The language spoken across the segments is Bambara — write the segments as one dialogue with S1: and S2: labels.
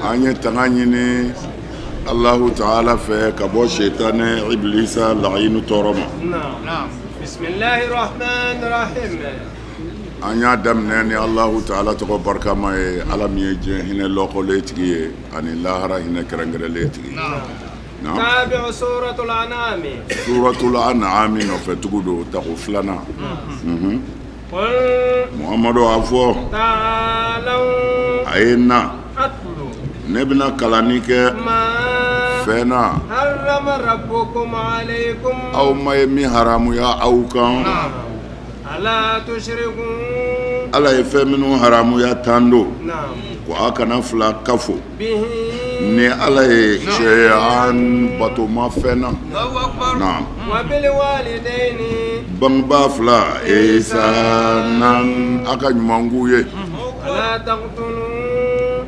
S1: An ye tanga ɲini Alahu taala fɛ ka bɔ sɛtanɛ ibilisa lainu tɔɔrɔ ma. An y'a daminɛ ni Alahu taala tɔgɔ barikama ye, Ala min ye diɲɛ hinɛ lɔkɔlen tigi ye ani lahara hinɛ kɛrɛnkɛrɛnlen tigi. Suratul an'ami nɔfɛ tugu don tako filanan. Muhamadu a fɔ, a ye na, ne bɛna kalanni kɛ fɛn na aw ma ye min haramuya aw kan. Ala ye fɛn minnu haramuya tan don ko a kana fila kafo ni Ala ye shay'an batoma fɛn na. Bangebaa fila ihsanan a ka ɲuman k'u ye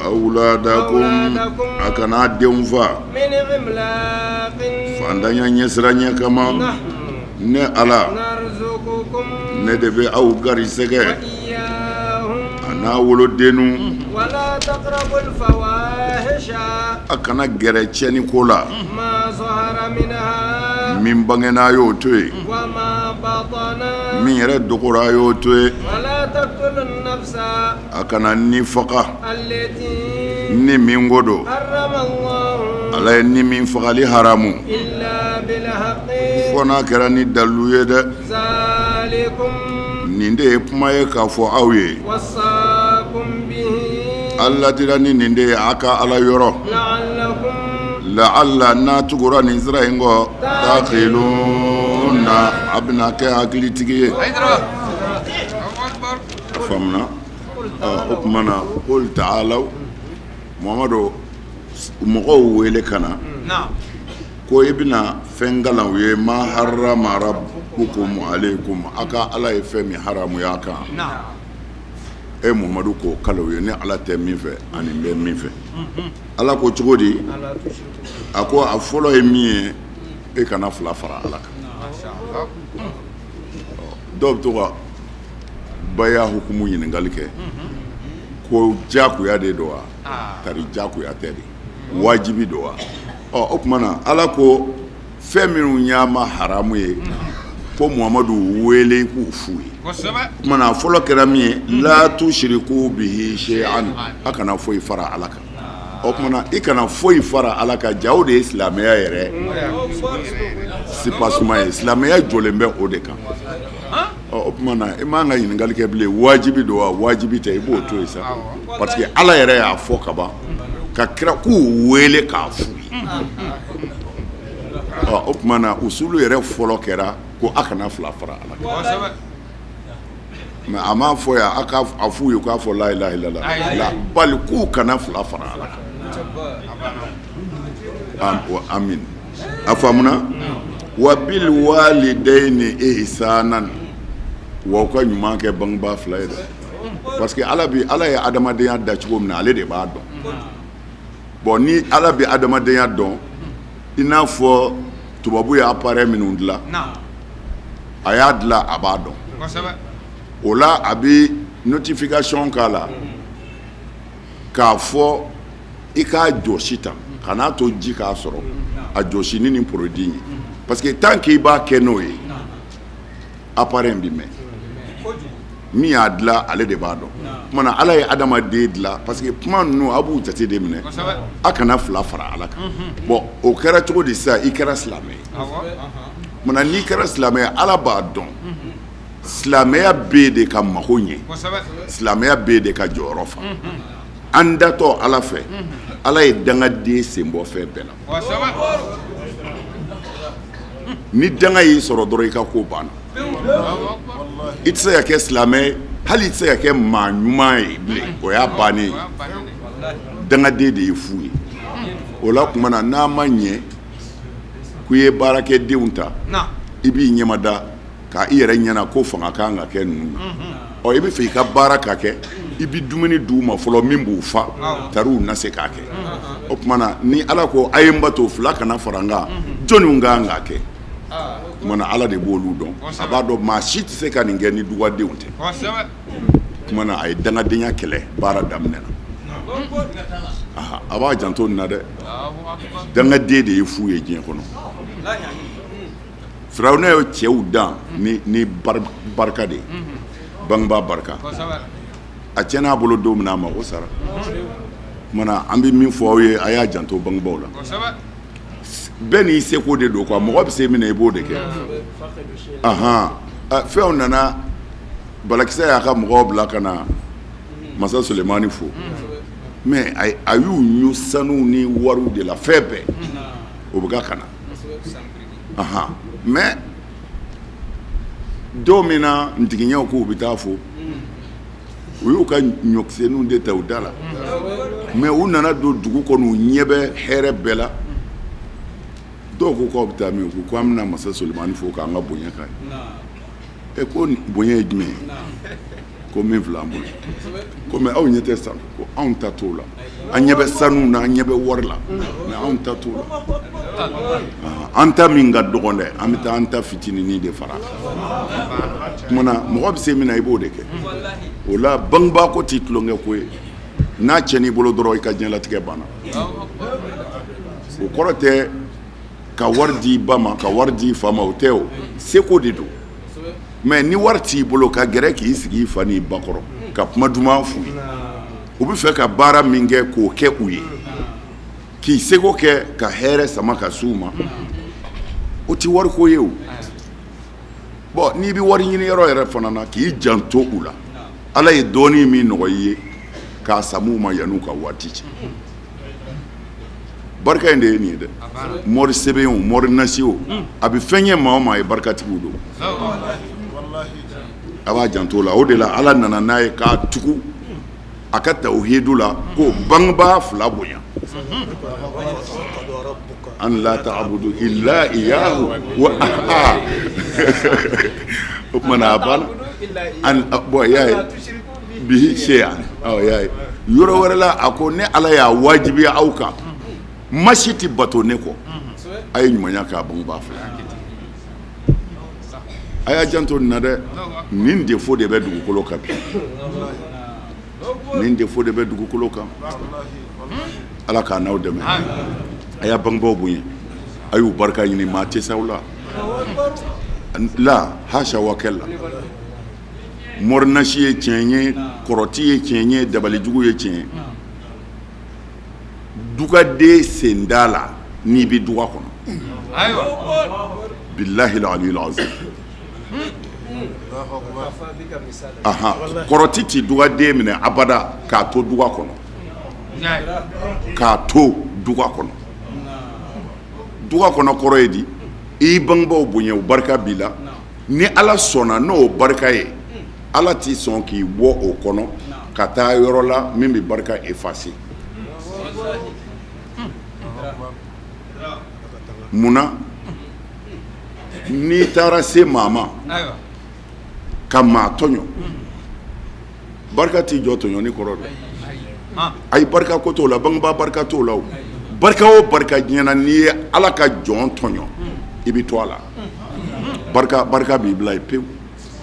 S1: awladakum a kana denw faa fantanya ɲɛsiranɲɛ kama. Ne Ala ne de bɛ aw garisɛgɛ a n'a wolodenw a kana gɛrɛ tiɲɛni ko la min bangena a y'o to yen min yɛrɛ dogora a y'o to yen a kana ni faga ni min ko don Ala ye ni min fagali haramu fo n'a kɛra ni dalilu ye dɛ nin de ye kuma ye k'a fɔ aw ye a ladira ni nin de ye a ka Ala yɔrɔ laala n'a tugura nin sira in kɔ taqiluna a bɛna kɛ hakilitigi ye. A faamuna o tuma na qul taalaw Muhamadu mɔgɔw wele ka na ko i bɛna fɛn kalan u ye ma harama rabbukum alaykum a ka Ala ye fɛn min haramuya a kan e Muhamadu k'o kalan u ye ni Ala tɛ min fɛ ani n bɛ min fɛ Ala ko cogo di a ko a fɔlɔ ye min ye e kana fila fara Ala kan dɔw bɛ to ka baya hukumu ɲininkali kɛ ko jagoya de don wa tari jagoya tɛ de wajibi don wa ɔ o tuma na ala ko fɛn minnu y'a ma haramu ye ko muhamadu wele k'u f'u ye o tuma na a fɔlɔ kɛra min ye la tushiriku bihi shay'an a kana foyi fara ala kan o tuma na i kana foyi fara ala kan ja o de ye silamɛya yɛrɛ soubassement ye silamɛya jɔlen bɛ o de kan ɔ o tuma na i man ka ɲininkali kɛ bilen wajibi don wa wajibi tɛ i b'o to yen sa parce que ala yɛrɛ y'a fɔ ka ban ka kira k'u wele k'a f'u ye ɔ o tuma na usulu yɛrɛ fɔlɔ kɛra ko a kana fila fara ala kan mais a m'a fɔ yan a ka a f'u ye k'a fɔ la ilaha illallah la bali k'u kana fila fara ala kan amin a faamuna wa bil walidayni ihsanan wa u ka ɲuman kɛ bangebaa fila ye dɛ parce que ala bi ala ye adamadenya da cogo min na ale de b'a dɔn bon ni ala bɛ adamadenya dɔn i n'a fɔ tubabu ye appareil minnu dilan a y'a dilan a b'a dɔn o la a bɛ notification k'a la k'a fɔ i k'a jɔsi tan kan'a to ji k'a sɔrɔ a jɔsi ni nin produit ye parce que tant qu'i b'a kɛ n'o ye appareil in bɛ mɛn min y'a dilan ale de b'a dɔn tuma na ala ye adamaden dilan parce que kuma ninnu a b'u jate de minɛ a kana fila fara ala kan bon o kɛra cogo di sisan i kɛra silamɛ ye tuma na n'i kɛra silamɛ ye ala b'a dɔn silamɛya bɛ yen de ka mago ɲɛ silamɛya bɛ yen de ka jɔyɔrɔ fa an datɔ ala fɛ ala ye dangaden sen bɔ fɛn bɛɛ la ni danga y'i sɔrɔ dɔrɔn i ka ko banna i tɛ se ka kɛ silamɛ hali i tɛ se ka kɛ maa ɲuman ye bilen o y'a bannen ye dangaden de ye fu ye o la tuma na n'a ma ɲɛ k'i ye baarakɛdenw ta i b'i ɲɛmada ka i yɛrɛ ɲɛna ko fanga kan ka kɛ ninnu na ɔ i bɛ fɛ i ka baara ka kɛ i bɛ dumuni d'u ma fɔlɔ min b'u fa tari u na se k'a kɛ o tuma na ni ala ko a ye n bato fila kana fara n kan jɔnniw kan k'a kɛ o tuma na ala de b'olu dɔn a b'a dɔn maa si tɛ se ka nin kɛ ni dugadenw tɛ o tuma na a ye dangadenya kɛlɛ baara daminɛna. A b'a janto nin na dɛ, dangaden de ye fu ye diɲɛ kɔnɔ. Firawuna ye cɛw dan ni barika de ye, bangebaa barika. A tiɲɛna a bolo don min na, a mago sara. Kumana an bɛ min fɔ aw ye, a y'a janto bangebaaw la. Bɛɛ n'i seko de don quoi, mɔgɔ bɛ se min na i b'o de kɛ. Ahan, fɛnw nana, Balakisa y'a ka mɔgɔw bila ka na masa Sulemani fo, mais a y'u ɲu sanu ni wariw de la, fɛn bɛɛ o bɛ ka na. Ahan, mais don min na ntigiɲɛw k'u bɛ taa fo, u y'u ka ɲɔkisɛninw de ta u da la, mais u nana don dugu kɔnɔ, u ɲɛ bɛ hɛrɛ bɛɛ la. Dɔw ko k'aw bɛ taa min? U ko k'an bɛna masa Sulemani fo k'an ka bonya k'a ye. E ko bonya ye jumɛn ye? Ko min filɛ an bolo. Ko mais aw ɲɛ tɛ sanu? Ko anw ta t'o la, an ɲɛ bɛ sanu na, an ɲɛ bɛ wari la, mais anw ta t'o la. An ta min ka dɔgɔn dɛ, an bɛ taa an ta fitininin de fara. Kumana mɔgɔ bɛ se min na, i b'o de kɛ. O la bangebaa ko t'i tulonkɛ ko ye. N'a tiɲɛn'i bolo dɔrɔn, i ka diɲɛlatigɛ banna. O kɔrɔ tɛ ka wari di i ba ma, ka wari di i fa ma, o tɛ, o seko de don. Mais ni wari t'i bolo, ka gɛrɛ k'i sigi i fa n'i ba kɔrɔ ka kuma duman f'u ye, u bɛ fɛ ka baara min kɛ k'o kɛ u ye, k'i seko kɛ ka hɛrɛ sama ka s'u ma, o tɛ wariko ye. O bon, n'i bɛ wari ɲini yɔrɔ yɛrɛ fana na, k'i janto u la. Ala ye dɔɔnin min nɔgɔ i ye, k'a samu ma yan'u ka waati cɛ. Barika in de ye nin ye dɛ. Mori sɛbɛn o, mori nasi o, a bɛ fɛn ye maa o maa ye, barikatigiw don. A b'a janto la. O de la Ala nana n'a ye k'a tugu a ka tawhidu la ko bangebaa fila bonya. An la ta'budu illa iyahu wa o tuma na a banna. An bon, y'a ye bihi shay'an, awɔ, y'a ye yɔrɔ wɛrɛ la, a ko ne Ala y'a wajibiya aw kan, maa si tɛ bato ne kɔ, a ye ɲumanya k'a bangebaa fila. A y'a janto nin na dɛ. Nin défaut de bɛ dugukolo kan bi, nin défaut de bɛ dugukolo kan. Ala k'a n'aw dɛmɛ. A y'a bangebaaw bonya, a y'u barika ɲini. Maa tɛ s'aw la la, hasha wa kalla. Morinasi ye tiɲɛ ye, kɔrɔti ye tiɲɛ ye, dabalijugu ye tiɲɛ ye. Dugaden sen da la n'i bɛ duga kɔnɔ, bilahi aliyul azim. Kɔrɔti ti dugaden minɛ abada k'a to duga kɔnɔ, k'a to duga kɔnɔ. Duga kɔnɔ kɔrɔ ye di? I bangebaaw bonya, o barika b'i la. Ni Ala sɔnna n'o barika ye, Ala t'i sɔn k'i bɔ o kɔnɔ ka taa yɔrɔ la min bɛ barika effacer. Munna n'i taara se maa ma ka maa tɔɲɔ, barika t'i jɔ tɔɲɔni kɔrɔ dɛ. Ayi, barika ko t'o la, bangebaa barika t'o la. O barika o barika diɲɛ na, n'i ye Ala ka jɔn tɔɲɔ, i bɛ to a la, barika barika b'i bila yen pewu.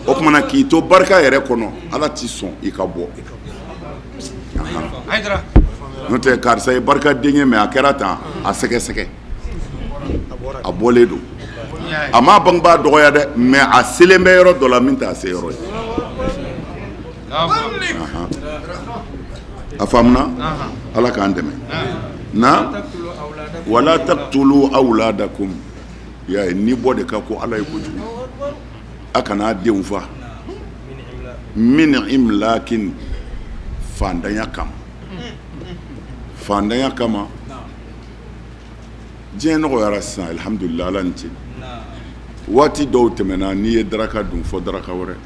S1: O tuma na k'i to barika yɛrɛ kɔnɔ, Ala t'i sɔn i ka bɔ. N'o tɛ karisa ye barikaden ye, mais a kɛra tan, a sɛgɛsɛgɛ, a bɔlen don. A m'a bangebaa dɔgɔya dɛ, mais a selen bɛ yɔrɔ dɔ la min t'a se yɔrɔ ye. A faamuna? Ala k'an dɛmɛ. Na wala taqtulu awladakum, y'a ye ni bɔ de ka ko Ala ye kojugu. A kana denw fa min imlakin, fantanya kama, fantanya kama. Diɲɛ nɔgɔyara sisan, alhamdulillah, Ala ni ce. Waati dɔw tɛmɛna, n'i ye daraka dun fɔ daraka wɛrɛ,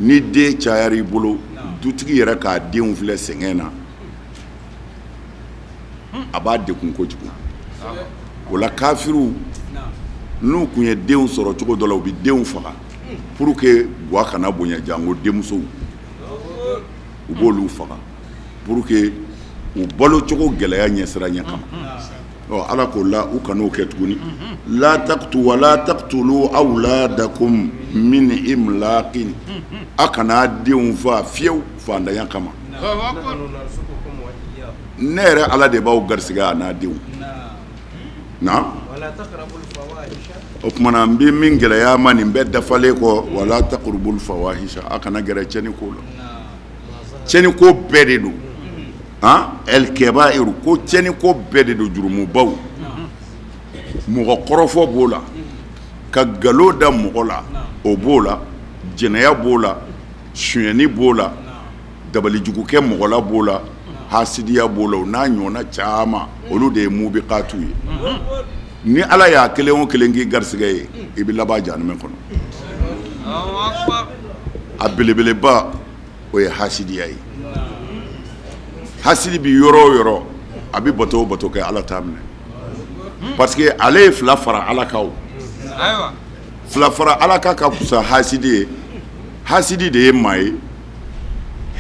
S1: ni den cayara i bolo, dutigi yɛrɛ k'a denw filɛ sɛgɛn na, a b'a degun kojugu. O la kafiriw n'u tun ye denw sɔrɔ cogo dɔ la, u bɛ denw faga pour que gwa kana bonya, janko denmusow, u b'olu faga pour que u balocogo gɛlɛya ɲɛsiranɲɛ kama. Ɔ Ala k'o la u kan'o kɛ tuguni. La taqtu wala taqtulu awladakum min imlaqin, a kana denw fa fiyewu fantanya kama. Ne yɛrɛ Ala de b'aw garisɛgɛ a n'a denw na. O tuma na n bɛ min gɛlɛya ma nin bɛɛ dafalen kɔ, wala taqrabul fawahisha, a kana gɛrɛ cɛnni ko la. Cɛnni ko bɛɛ de don, el kɛbairu, ko cɛnni ko bɛɛ de don, jurumubaw, mɔgɔ kɔrɔfɔ b'o la, ka nkalon da mɔgɔ la o b'o la, jɛnɛya b'o la, sonyɛni b'o la, dabalijugu kɛ mɔgɔ la b'o la, hasidiya b'o la, o n'a ɲɔgɔnna caman, olu de ye mubikatu ye. Ni Ala y'a kelen o kelen k'i garisɛgɛ ye, i bɛ laban jahanama kɔnɔ. A belebeleba o ye hasidiya ye. Hasidi bɛ yɔrɔ o yɔrɔ, a bɛ bato o bato kɛ, Ala t'a minɛ, parce que ale ye fila fara Ala kan. Fila fara Ala kan ka fisa hasidi ye. Hasidi de ye maa ye,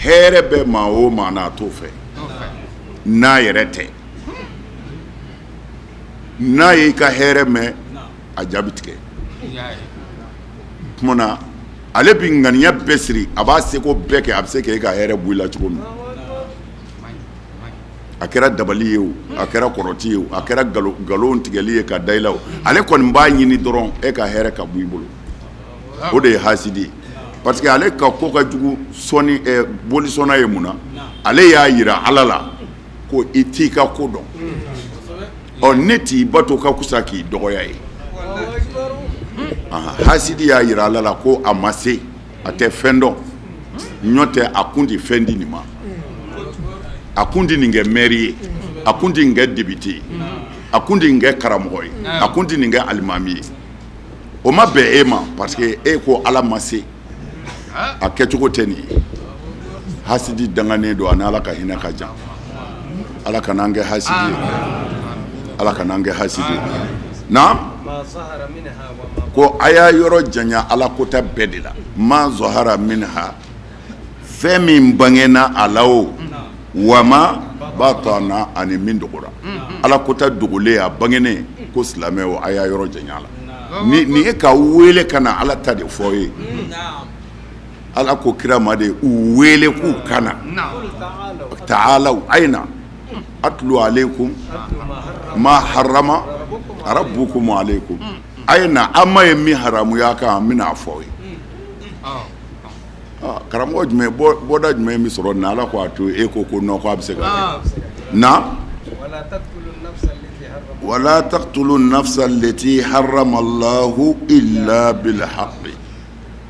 S1: hɛrɛ bɛ maa o maa na, a t'o fɛ n'a yɛrɛ tɛ. N'a ye i ka hɛrɛ mɛn, a jaabi tigɛ. Tuma na ale bɛ ŋaniya bɛɛ siri, a b'a seko bɛɛ kɛ, a bɛ se k'e ka hɛrɛ bɔ i la cogo min. A kɛra dabali ye o, a kɛra kɔrɔti ye o, a kɛra nkalon tigɛli ye ka da i la o, ale kɔni b'a ɲini dɔrɔn e ka hɛrɛ ka bɔ i bolo. O de ye hasidi ye, parce que ale ka ko ka jugu sɔnni bolisɔnna ye. Mun na? Ale y'a jira Ala la ko i t'i ka ko dɔn. Ɔ, ne t'i bato ka fisa k'i dɔgɔya ye. Hasidi y'a jira Ala la ko a ma se, a tɛ fɛn dɔn, ɲɔ tɛ a kun tɛ fɛn di nin ma, a kun tɛ nin kɛ maire ye, a kun tɛ nin kɛ député ye, a kun tɛ nin kɛ karamɔgɔ ye, a kun tɛ nin kɛ alimami ye. O ma bɛn e ma, parce que e ko Ala ma se, a kɛcogo tɛ nin ye. Hasidi danganen don, ani Ala ka hinɛ ka jan. Ala kana an kɛ hasidi ye, Ala kana an kɛ hasidi ye. Na ko a y'a yɔrɔ janya Ala kota bɛɛ de la. Ma zahara minha, fɛn min bangena a la o, wa ma batana, ani min dogora. Ala kota dogolen, a bangenen, ko silamɛw, a y'a yɔrɔ janya la. Nin ye ka wele ka na Ala ta de fɔ ye. Ala ko kira ma de u wele k'u ka na, taalaw, a ye na, atlu alaykum ma harama rabbukum alaykum, a ye na, an ma ye min haramuya kan, an bɛna a fɔ ye. Karamɔgɔ jumɛn, bɔda jumɛn bɛ sɔrɔ na? Ala ko a to e ko non, ko a bɛ se ka kɛ na. Wala taqtulu nafsa allati harrama Allahu illa bil haqqi.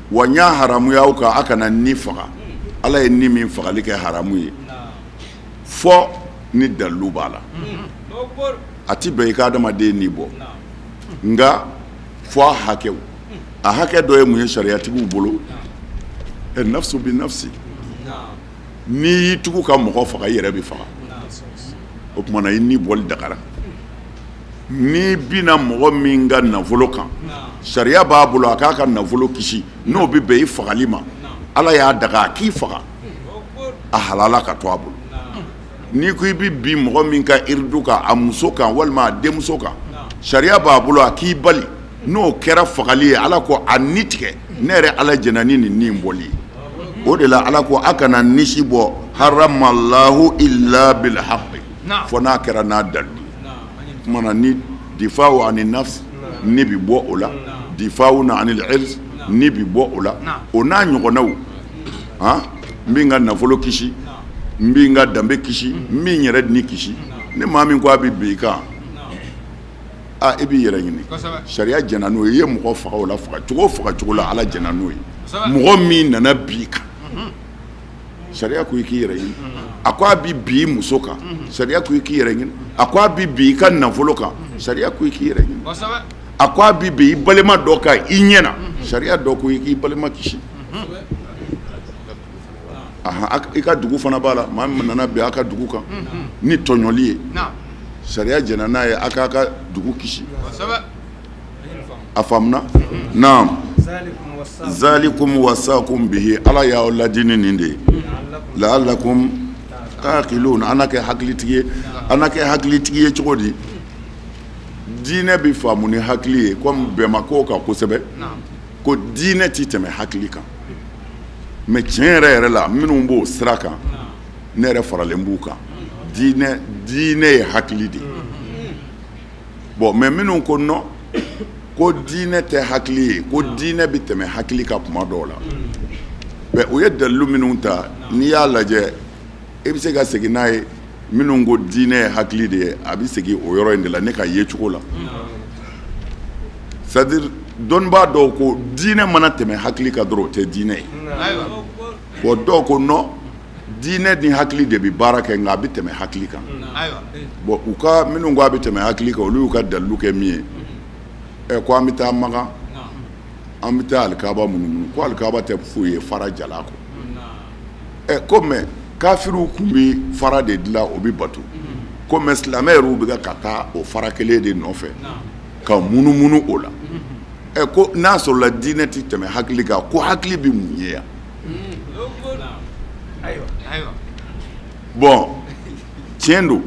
S1: Wa n y'a haramuya aw kan, a kana ni faga, Ala ye ni min fagali kɛ haramu ye, fɔ ni dalilu b'a la. A ti bɛn i ka adamaden ni bɔ, nka fɔ a hakɛw. A hakɛ dɔ ye mun ye sariyatigiw bolo? Nafsu bi nafsi. N'i y'i tugu ka mɔgɔ faga, i yɛrɛ bɛ faga. O tuma na i ni bɔli dagara. N'i binna mɔgɔ min ka nafolo kan, sariya b'a bolo a k'a ka nafolo kisi, n'o bɛ bɛn i fagali ma, Ala y'a daga a k'i faga, a halala ka to a bolo. N'i ko i bɛ bin mɔgɔ min ka iridu kan, a muso kan walima a denmuso kan, sariya b'a bolo a k'i bali, n'o kɛra fagali ye. Ala ko a ni tigɛ, ne yɛrɛ Ala jɛnna ni nin ni bɔli ye. O de la Ala ko a kana ni si bɔ haramallahu illa bil haqqi, fo n'a kɛra n'a dalilu ye. Tuma na ni difaw ani nafs ni bi bɔ o la, difaw na anil irz ni bi bɔ o la, o n'a ɲɔgɔnnaw. N bɛ n ka nafolo kisi, n bɛ n ka danbe kisi, n bɛ n yɛrɛ ni kisi. Ni maa min ko a bɛ bin i kan, aa, i b'i yɛrɛ ɲini. Sariya jɛnna n'o ye. I ye mɔgɔ faga o la, faga cogo o faga cogo la, Ala jɛnna n'o ye. Mɔgɔ min nana bin i kan, sariya ko i k'i yɛrɛ ɲini. A ko a bɛ bin i muso kan, sariya ko i k'i yɛrɛ ɲini. A ko a bɛ bin i ka nafolo kan, sariya ko i k'i yɛrɛ ɲini. A ko a bɛ bin i balima dɔ kan i ɲɛ na, sariya dɔ ko i k'i balima kisi. I ka dugu fana b'a la, maa min nana bin a ka dugu kan ni tɔɲɔli ye, sariya jɛnna n'a ye a k'a ka dugu kisi. A faamuna? Naam. Zalikum wasakum bihi, Ala y'aw ladi ni nin de ye, laalakum taqilun, an na kɛ hakilitigi ye. An na kɛ hakilitigi ye cogo di? Diinɛ bɛ faamu ni hakili ye, komi bɛn ma k'o kan kosɛbɛ ko diinɛ tɛ tɛmɛ hakili kan. Mais tiɲɛ yɛrɛ yɛrɛ la, minnu b'o sira kan, Ne yɛrɛ faralen b'u kan. Diinɛ diinɛ ye hakili de ye. Bon, mais minnu ko non, ko diinɛ tɛ hakili ye, ko diinɛ bɛ tɛmɛ hakili kan kuma dɔw la, mais u ye dalilu minnu ta, n'i y'a lajɛ, i bɛ se ka segin n'a ye. Minnu ko diinɛ ye hakili de ye, a bɛ segin o yɔrɔ in de la ne ka ye cogo la. C'est à dire, dɔnnibaa dɔw ko diinɛ mana tɛmɛ hakili kan dɔrɔn, o tɛ diinɛ ye. Bon, dɔw ko non, diinɛ ni hakili de bɛ baara kɛ, nka a bɛ tɛmɛ hakili kan. Bon, u ka minnu ko a bɛ tɛmɛ hakili kan, olu y'u ka dalilu kɛ min ye, ko an bɛ taa Makan, an bɛ taa alikaba munumunu, ko alikaba tɛ foyi ye fara jalan kɔ. Ko mais kafiriw tun bɛ fara de dilan, o bɛ bato. Ko mais silamɛ yɛrɛw bɛ ka taa o fara kelen de nɔfɛ ka munumunu o la. Ko n'a sɔrɔla diinɛ tɛ tɛmɛ hakili kan, ko hakili bɛ mun ye yan? Bon, tiɲɛ don,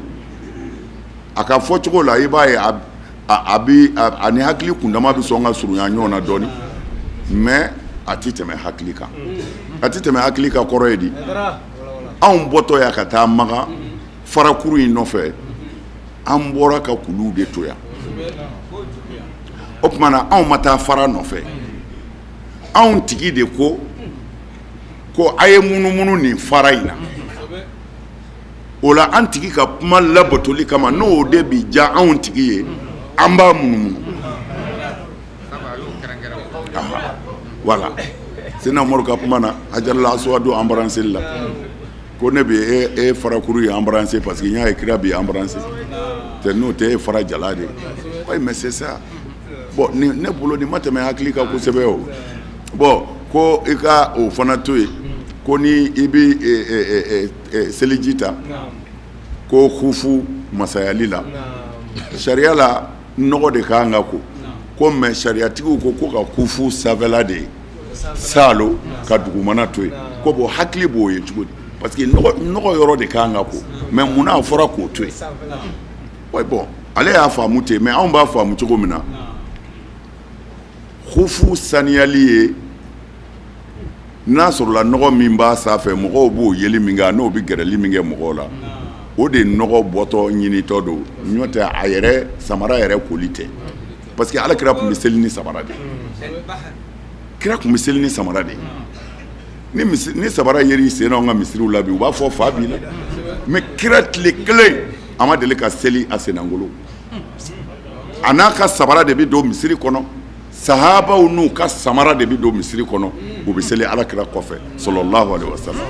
S1: a ka fɔcogo la, i b'a ye a bɛ a ni hakili kundama bɛ sɔn ka surunya ɲɔgɔn na dɔɔnin, mais a tɛ tɛmɛ hakili kan. A tɛ tɛmɛ hakili kan kɔrɔ ye di? Anw bɔtɔ yan ka taa Makan farakuru in nɔfɛ, an bɔra ka kuluw de to yan. O tuma na, anw ma taa fara nɔfɛ. Anw tigi de ko ko a ye munumunu nin fara in na. O la, an tigi ka kuma labatoli kama, n'o de bi diya anw tigi ye, an b'a munumunu. Voilà, Sena Umaru ka kuma na, Hajarul Aswadu embrasser la, ko ne bɛ e farakuru ye embrasser parce que n y'a ye kira b'i embrasser tɛ, n'o tɛ e fara jala de ye. Oui, mais c'est ça. Bon, ni ne bolo, nin ma tɛmɛ hakili kan kosɛbɛ o. Bon, ko i ka o fana to yen, ko ni i bɛ seliji ta, ko hufu masayali la, sariya la, nɔgɔ de ka kan ka ko. Ko mais sariyatigiw ko ko ka kufu sanfɛla de ye saalo, ka dugumana to yen. Ko bon, hakili b'o ye cogo di? Parce que nɔgɔ yɔrɔ de ka kan ka ko, mais munna a fɔra k'o to yen? Oui, bon, ale y'a faamu ten, mais anw b'a faamu cogo min na, hufu saniyali ye, n'a sɔrɔla nɔgɔ min b'a sanfɛ, mɔgɔw b'o yeli min kɛ, n'o bɛ gɛrɛli min kɛ mɔgɔw la, o de nɔgɔ bɔtɔ ɲinitɔ don. N'o tɛ, a yɛrɛ samara yɛrɛ koli tɛ, parce que ala kira tun bɛ seli ni samara de. Kira tun bɛ seli ni samara de. Ni ni samara yer'i sen na, anw ka misiriw la bi, u b'a fɔ fa b'i la. Mais kira tile kelen a ma deli ka seli a sennangolo. A n'a ka samara de bɛ don misiri kɔnɔ, sahabaw n'u ka samara de bɛ don misiri kɔnɔ, u bɛ seli ala kira kɔfɛ, sallallahu alaihi wasallam.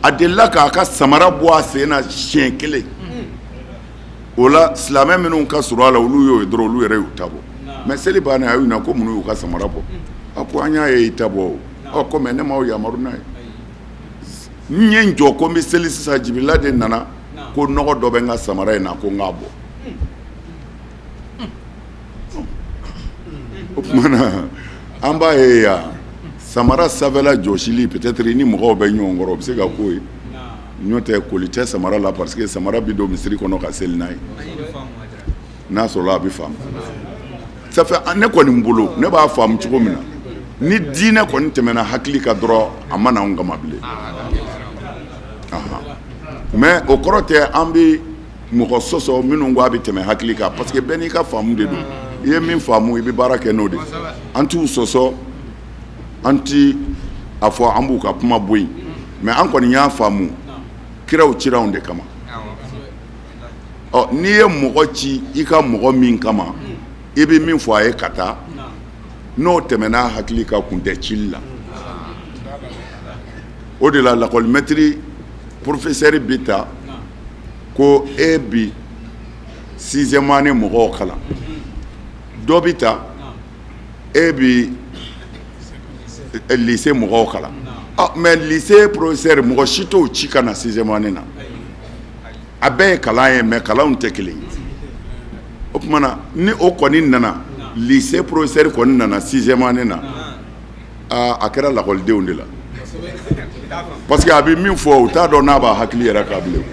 S1: A delila k'a ka samara bɔ a sen na siɲɛ kelen. O la, silamɛ minnu ka surun a la, olu y'o ye dɔrɔn, olu yɛrɛ y'u ta bɔ. Mais seli bannen, a y'u ɲininka ko mun y'u ka samara bɔ. A ko an y'a ye i ta bɔ. Ɔ, ko mais ne m'aw yamaru n'a ye. N ye n jɔ ko n bɛ seli sisan, Jibirila de nana ko nɔgɔ dɔ bɛ n ka samara in na, ko n k'a bɔ. O tuma na, an b'a ye yan, samara sanfɛla jɔsili, peut-être ni mɔgɔw bɛ ɲɔgɔn kɔrɔ, o bɛ se ka k'o ye. N'o tɛ, koli tɛ samara la, parce que samara bɛ don misiri kɔnɔ ka seli n'a ye. N'a sɔrɔla a bɛ faamu. Ça fait, ne kɔni bolo, ne b'a faamu cogo min na, ni diinɛ kɔni tɛmɛna hakili kan dɔrɔn, a ma na anw kama bilen. Mais o kɔrɔ tɛ an bɛ mɔgɔ sɔsɔ minnu ko a bɛ tɛmɛ hakili kan, parce que bɛɛ n'i ka faamu de don. I ye min faamu, i bɛ baara kɛ n'o de. An t'u sɔsɔ, an ti a fɔ an b'u ka kuma bɔ yen, mais an kɔni y'a faamu kiraw cira anw de kama. Ɔ, n'i ye mɔgɔ ci i ka mɔgɔ min kama, i bɛ min fɔ a ye ka taa, n'o tɛmɛna hakili ka, kun tɛ cili la. O de la, lakɔlimɛtiri, professeur bɛ ta ko e bi sixième année mɔgɔw kalan, dɔ bɛ ta e bi lycée mɔgɔw kalan. Mais lycée professeur, mɔgɔ si t'o ci ka na sixième année na. A bɛɛ ye kalan ye, mais kalanw tɛ kelen ye. O tuma na, ni o kɔni nana, lycée professeur kɔni nana sixième année na, a kɛra lakɔlidenw de la, parce que a bɛ min fɔ, u t'a dɔn n'a b'a hakili yɛrɛ kan bilen.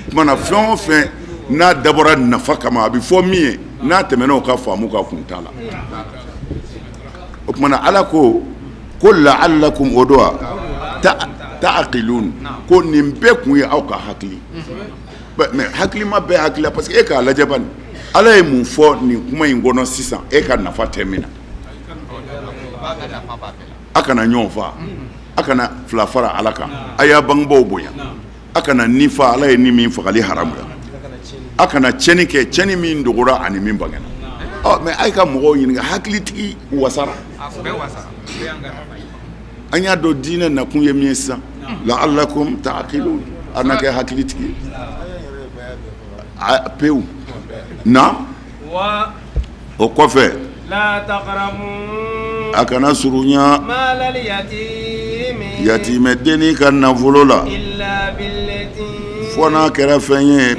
S1: O tuma na, fɛn o fɛn n'a dabɔra nafa kama, a bɛ fɔ min ye, n'a tɛmɛna o ka faamu ka, kun t'a la. O tuma na, ala ko ko la'allakum, o don wa ta Ta'qilun, ko nin bɛɛ kun ye aw ka hakili. Mais hakilima bɛɛ hakili la, parce que e k'a lajɛ bani, Ala ye mun fɔ nin kuma in kɔnɔ sisan? E ka nafa tɛ min na, a kana ɲɔgɔn fa, a kana fila fara Ala kan, a y'a bangebaw bonya, a kana ni fa Ala ye ni min fagali haramuya, a kana tiɲɛni kɛ, tiɲɛni min dogora ani min bangena. Ɔ, mais a ye ka mɔgɔw ɲininka, hakilitigi wasara. An y'a dɔn diinɛ nakun ye min ye sisan. La'allakum ta'qilun, a na kɛ hakilitigi pewu na. O kɔfɛ, a kana surunya yatimɛdennin ka nafolo la, fo n'a kɛra fɛn ye,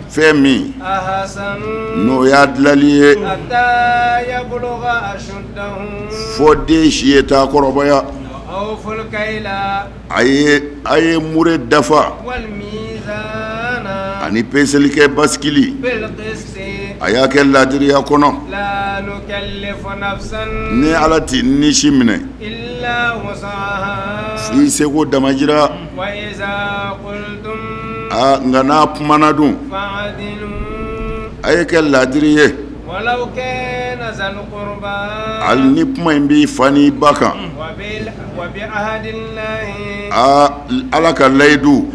S1: fɛn min n'o y'a dilali ye, fo den si ye taa kɔrɔbaya. A ye mure dafa ani peseli kɛ basikili, a y'a kɛ ladiriya kɔnɔ. Ni Ala tɛ ni si minɛ i seko damajira. Aa, nka n'a kumana dun, a ye kɛ ladiri ye, hali ni kuma in b'i fa n'i ba kan. Aa, Ala ka layidu,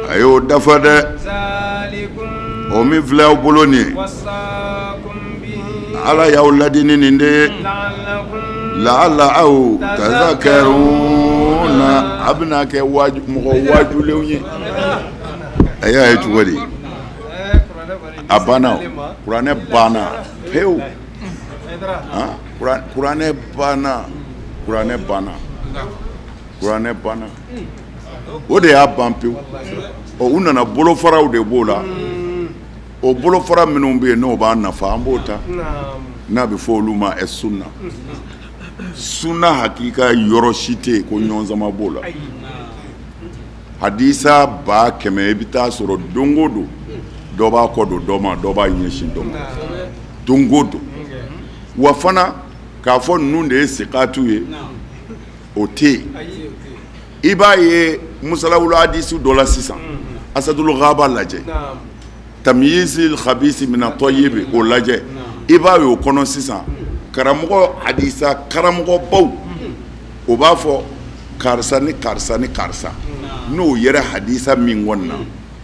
S1: a y'o dafa dɛ. O min filɛ aw bolo nin ye, Ala y'aw ladi ni nin de ye. Laala aw tazakkaruna, a bɛna kɛ mɔgɔ waajulenw ye. A y'a ye cogo di? A banna, kuranɛ banna pewu. Kuranɛ banna, kuranɛ banna, kuranɛ banna. O de y'a ban pewu. Ɔ, u nana bolofaraw de b'o la. O bolofara minnu bɛ yen, n'o b'a nafa, an b'o ta, n'a bɛ fɔ olu ma ɛ sunna. Sunna hakika yɔrɔ si tɛ yen ko ɲɔgɔn sama b'o la. Hadisa 100,000, i bɛ taa sɔrɔ don o don dɔ b'a kɔ don dɔ ma, dɔ b'a ɲɛsin dɔ ma don o don. Wa fana k'a fɔ ninnu de ye sikatu ye, o tɛ yen. I b'a ye musalawula hadisi dɔ la sisan, asadul ghaba lajɛ, tamyizil khabisi mina tɔyibi, o lajɛ, i b'a ye o kɔnɔ sisan, karamɔgɔ hadisa karamɔgɔbaw, o b'a fɔ karisa ni karisa ni karisa, n'o yɛrɛ hadisa min kɔni na,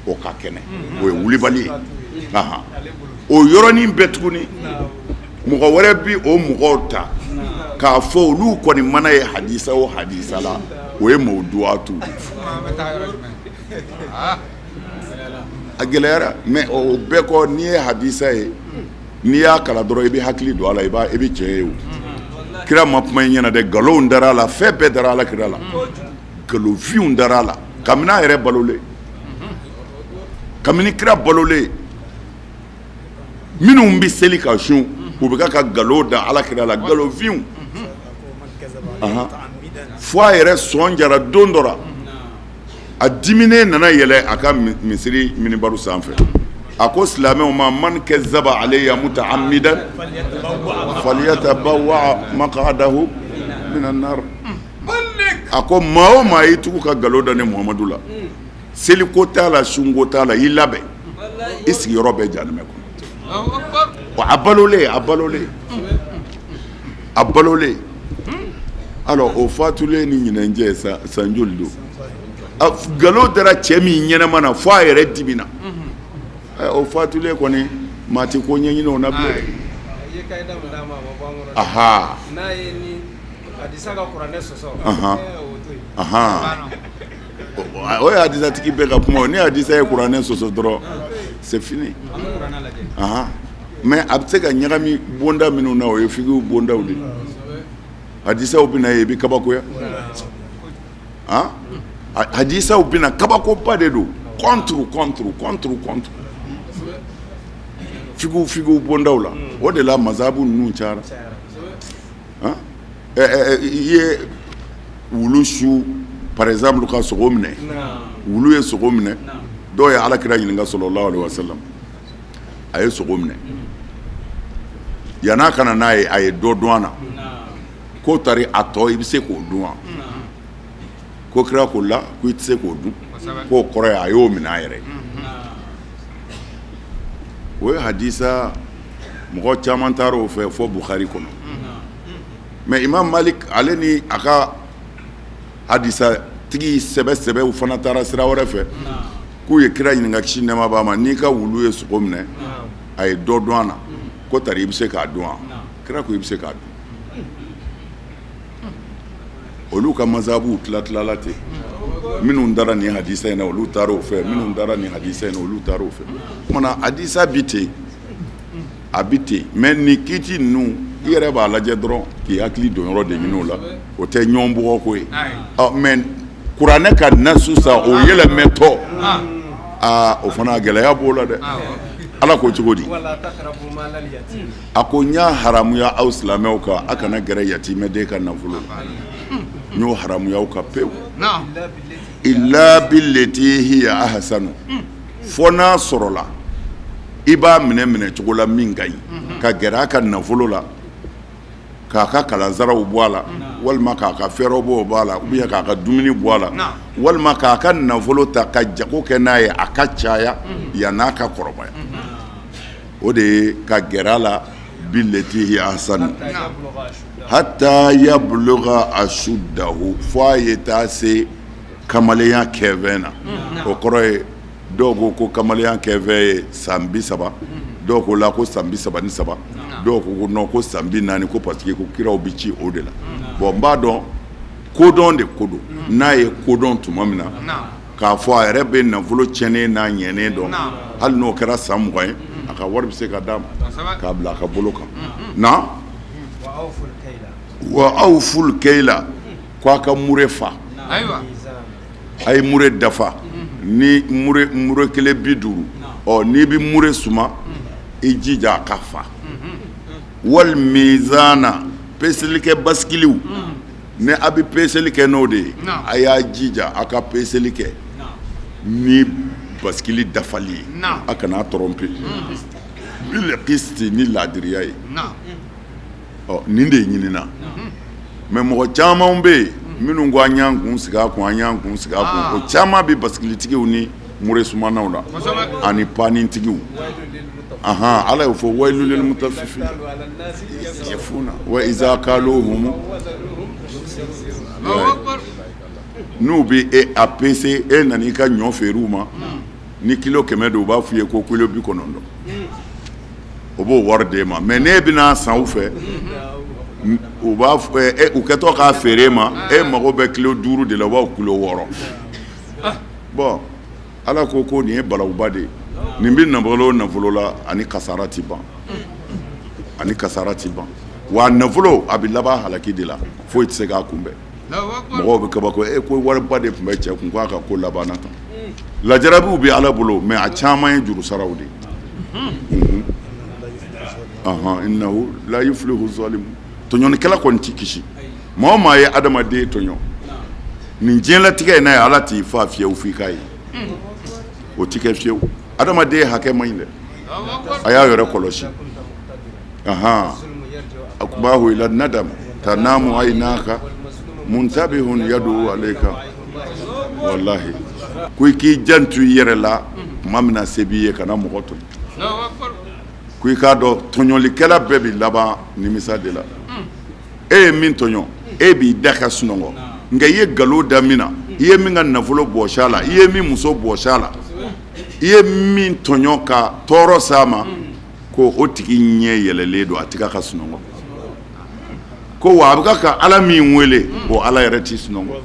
S1: o ka kɛnɛ, o ye wulibali ye. O yɔrɔnin bɛɛ tuguni, mɔgɔ wɛrɛ bi o mɔgɔw ta k'a fɔ olu kɔni mana ye hadisa o hadisa la, o ye mawduwatu. A gɛlɛyara, mais o bɛɛ kɔ, n'i ye hadisa ye, n'i y'a kalan dɔrɔn, i bɛ hakili don a la, i b'a i bɛ tiɲɛ ye. O kira ma kuma i ɲɛna dɛ, nkalonw dara a la, fɛn bɛɛ dara ala kira la, nkalonfinw dara a la kabini a yɛrɛ balolen, kabini kira balolen. Minnu bɛ seli ka sun, u bɛ ka nkalon da ala kira la, nkalonfinw, fo a yɛrɛ sɔn jara don dɔ la, a diminen nana yɛlɛ a ka misiri minibaru sanfɛ, a ko silamɛw ma: man kazaba alayya mutaamidan falyatabawwa maqadahu minan nar. A ko maa o maa y'i tugu ka nkalon da ne Muhamadu la, seliko t'a la, sunko t'a la, i labɛn, i sigiyɔrɔ bɛ jahanama kɔnɔ. Wa a balolen, a balolen, a balolen. Alors o fatulen ni ɲinan cɛ, san joli don? Nkalon dara cɛ min ɲɛnama na fo a yɛrɛ dimina, o fatulen kɔni, maa tɛ ko ɲɛɲini o na bilen. Aha, aha, o ye hadisatigi bɛɛ ka kuma. Ni hadisa ye kuranɛ sɔsɔ dɔrɔn, c'est fini. Aha, mais a bɛ se ka ɲagami bonda minnu na, o ye fikiw bondaw de ye. Hadisaw bɛna ye, i bɛ kabakoya. Han, hadisaw bɛna, kabakoba de don, contre, contre, contre, contre, fikiw bondaw la. O de la mazabu ninnu cayara. I ye wulu su par exemple ka sogo minɛ, wulu ye sogo minɛ, dɔw ye ala kira ɲininka sallallahu alaihi wasallam, a ye sogo minɛ, yan'a ka na n'a ye, a ye dɔ dun a na, k'o tari a tɔ i bɛ se k'o dun wa? Ko kira ko la ko i tɛ se k'o dun, k'o kɔrɔ ye a y'o minɛ a yɛrɛ ye. O ye hadisa mɔgɔ caman taara o fɛ fo Bukhari kɔnɔ. Mais Imam Malik, ale ni a ka hadisa tigi sɛbɛ sɛbɛw fana taara sira wɛrɛ fɛ, k'u ye kira ɲininka, kisi nɛɛma b'a ma, n'i ka wulu ye sogo minɛ, a ye dɔ dun a na, ko tari i bɛ se k'a dun wa? Kira ko i bɛ se k'a dun. Olu ka mazabuw tila tilala ten. Minnu dara nin hadisa in na, olu taara o fɛ. Minnu dara nin hadisa in na, olu taara o fɛ. O tuma na hadisa bi ten, a bi ten. Mais nin kiiti ninnu, i yɛrɛ b'a lajɛ dɔrɔn k'i hakili don yɔrɔ de ɲini o la. O tɛ ɲɔgɔn bugɔ ko ye. Ɔ, mais kuranɛ ka nasu sa, o yɛlɛmɛtɔ, aa, o fana gɛlɛya b'o la dɛ. Ala ko cogo di? A ko n y'a haramuya aw silamɛw kan, a kana gɛrɛ yatimɛden ka nafolo la. N y'o haramuya aw kan pewu. Illa billati hiya ahsanu, fo n'a sɔrɔla i b'a minɛ minɛ cogo la min ka ɲi, ka gɛrɛ a ka nafolo la, k'a ka kalansaraw bɔ a la, walima k'a ka fɛɛrɛbɔw bɔ a la, ou bien k'a ka dumuni bɔ a la, walima k'a ka nafolo ta ka jago kɛ n'a ye, a ka caya yann'a ka kɔrɔbaya. O de ye ka gɛrɛ a la billati hiya ahsanu, hatta yabluga ashuddahu, fo a ye taa se kamalenya kɛfɛn na. O kɔrɔ ye, dɔw ko ko kamalenya kɛfɛn ye san 30, dɔw ko la ko san 33, dɔw ko ko non, ko san 40, ko parce que ko kiraw bɛ ci o de la. Bon, n b'a dɔn kodɔn de ko don. N'a ye kodɔn tuma min na k'a fɔ a yɛrɛ bɛ nafolo tiɲɛnen n'a ɲɛnen dɔn, hali n'o kɛra san 20 ye, a ka wari bɛ se ka d'a ma k'a bila a ka bolo kan na. Wa awful kayla, ko a ka mure fa, a ye mure dafa. Ni mure kelen 50, ɔ, n'i bɛ mure suma, i jija a ka fa. Wal mizana, peselikɛ basikiliw, ni a bɛ peseli kɛ n'o de ye, a y'a jija a ka peseli kɛ ni basikili dafali ye, a kana tromper. Bil qisti, ni laadiriya ye. Ɔ, nin de ɲinina. Mais mɔgɔ caman bɛ yen minnu ko an y'an kun sigi a kun, an y'an kun sigi a kun. O caman bɛ basikilitigiw ni mure sumanaw la ani panitigiw. Ahan, Ala y'o fɔ: wayilun lil mutaffifin yafuna wa iza kaluhum. N'u bɛ e a pese, e nana i ka ɲɔ feere u ma, ni kilo 100 don, u b'a f'i ye ko kilo 90. O b'o wari d'e ma. Mais n'e bɛna san u fɛ, u b'a u kɛtɔ k'a feere ma, e mago bɛ kilo 5 de la, u b'a kilo 6. Bon, Ala ko ko nin ye balawuba de ye. Nin bɛ nafolo o nafolo la, ani kasara tɛ ban, ani kasara tɛ ban. Wa nafolo a bɛ laban halaki de la, foyi tɛ se k'a kunbɛn. Mɔgɔw bɛ kabako e ko wariba de tun bɛ cɛ kun, k'a ka ko labanna tan. Lajarabiw bɛ Ala bolo, mais a caman ye juru saraw de ye. Innahu la yuflihu zalimu, tɔɲɔnikɛla kɔni tɛ kisi. Maa o maa ye adamaden tɔɲɔ nin diɲɛlatigɛ in n'a ye, Ala t'i fa fiyewu f'i k'a ye. O tɛ kɛ fiyewu. Adamaden hakɛ man ɲi dɛ, a y'a yɛrɛ kɔlɔsi. Ahan, akubahu ila nadam tanamu aynaka muntabihun yadu alayka. Wallahi, ko i k'i janto i yɛrɛ la tuma min na se b'i ye, kana mɔgɔ tɔɲɔ. Ko i k'a dɔn tɔɲɔlikɛla bɛɛ bɛ laban nimisa de la. E ye min tɔɲɔ, e b'i da ka sunɔgɔ, nka i ye nkalon da min na, i ye min ka nafolo bɔsi a la, i ye min muso bɔsi a la, i ye min tɔɲɔ ka tɔɔrɔ s'a ma, ko o tigi ɲɛ yɛlɛlen don, a tɛ ka sunɔgɔ. Ko wa a bɛ ka Ala min wele, o Ala yɛrɛ t'i sunɔgɔ.